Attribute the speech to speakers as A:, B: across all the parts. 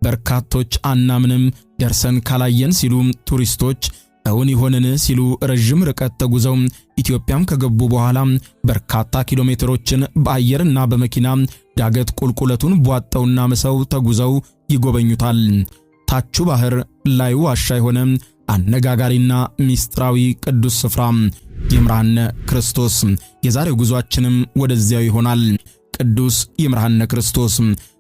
A: በርካቶች አናምንም ደርሰን ካላየን ሲሉ፣ ቱሪስቶች እውን ይሆንን ሲሉ ረዥም ርቀት ተጉዘው ኢትዮጵያም ከገቡ በኋላ በርካታ ኪሎ ሜትሮችን በአየርና በመኪና ዳገት ቁልቁለቱን ቧጠውና ምሰው ተጉዘው ይጎበኙታል። ታቹ ባህር ላዩ ዋሻ የሆነ አነጋጋሪና ሚስጥራዊ ቅዱስ ስፍራ ይምርሃነ ክርስቶስ። የዛሬው ጉዟችንም ወደዚያው ይሆናል። ቅዱስ ይምርሃነ ክርስቶስ።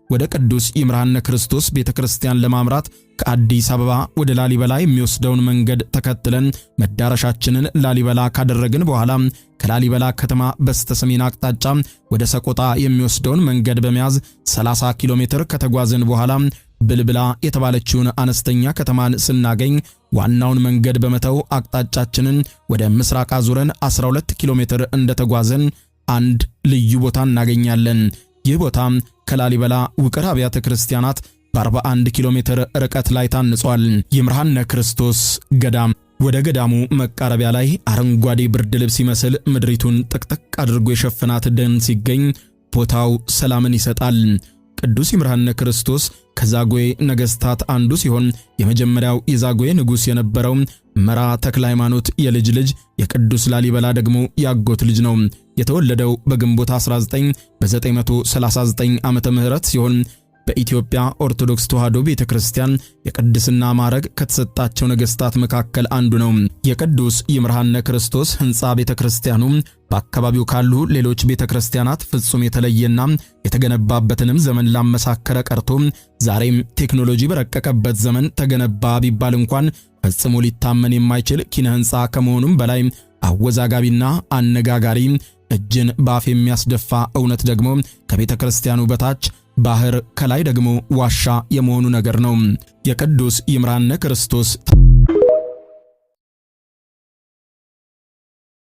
A: ወደ ቅዱስ ይምርሃነ ክርስቶስ ቤተክርስቲያን ለማምራት ከአዲስ አበባ ወደ ላሊበላ የሚወስደውን መንገድ ተከትለን መዳረሻችንን ላሊበላ ካደረግን በኋላ ከላሊበላ ከተማ በስተሰሜን አቅጣጫ ወደ ሰቆጣ የሚወስደውን መንገድ በመያዝ 30 ኪሎ ሜትር ከተጓዝን በኋላ ብልብላ የተባለችውን አነስተኛ ከተማን ስናገኝ ዋናውን መንገድ በመተው አቅጣጫችንን ወደ ምስራቅ አዙረን 12 ኪሎ ሜትር እንደተጓዝን አንድ ልዩ ቦታ እናገኛለን። ይህ ቦታ ከላሊበላ ውቅር አብያተ ክርስቲያናት በ41 ኪሎ ሜትር ርቀት ላይ ታንጿል። ይምርሃነ ክርስቶስ ገዳም። ወደ ገዳሙ መቃረቢያ ላይ አረንጓዴ ብርድ ልብስ ይመስል ምድሪቱን ጥቅጥቅ አድርጎ የሸፈናት ደን ሲገኝ ቦታው ሰላምን ይሰጣል። ቅዱስ ይምርሃነ ክርስቶስ ከዛጉዌ ነገሥታት አንዱ ሲሆን የመጀመሪያው የዛጉዌ ንጉሥ የነበረው መራ ተክለ ሃይማኖት የልጅ ልጅ፣ የቅዱስ ላሊበላ ደግሞ ያጎት ልጅ ነው። የተወለደው በግንቦት 19 በ939 ዓመተ ምህረት ሲሆን በኢትዮጵያ ኦርቶዶክስ ተዋሕዶ ቤተክርስቲያን የቅድስና ማዕረግ ከተሰጣቸው ነገሥታት መካከል አንዱ ነው። የቅዱስ ይምርሃነ ክርስቶስ ሕንፃ ቤተክርስቲያኑ በአካባቢው ካሉ ሌሎች ቤተክርስቲያናት ፍጹም የተለየና የተገነባበትንም ዘመን ላመሳከረ ቀርቶ ዛሬም ቴክኖሎጂ በረቀቀበት ዘመን ተገነባ ቢባል እንኳን ፈጽሞ ሊታመን የማይችል ኪነ ሕንፃ ከመሆኑም በላይ አወዛጋቢና አነጋጋሪ፣ እጅን በአፍ የሚያስደፋ እውነት ደግሞ ከቤተ ክርስቲያኑ በታች ባህር ከላይ ደግሞ ዋሻ የመሆኑ ነገር ነው። የቅዱስ ይምርሃነ ክርስቶስ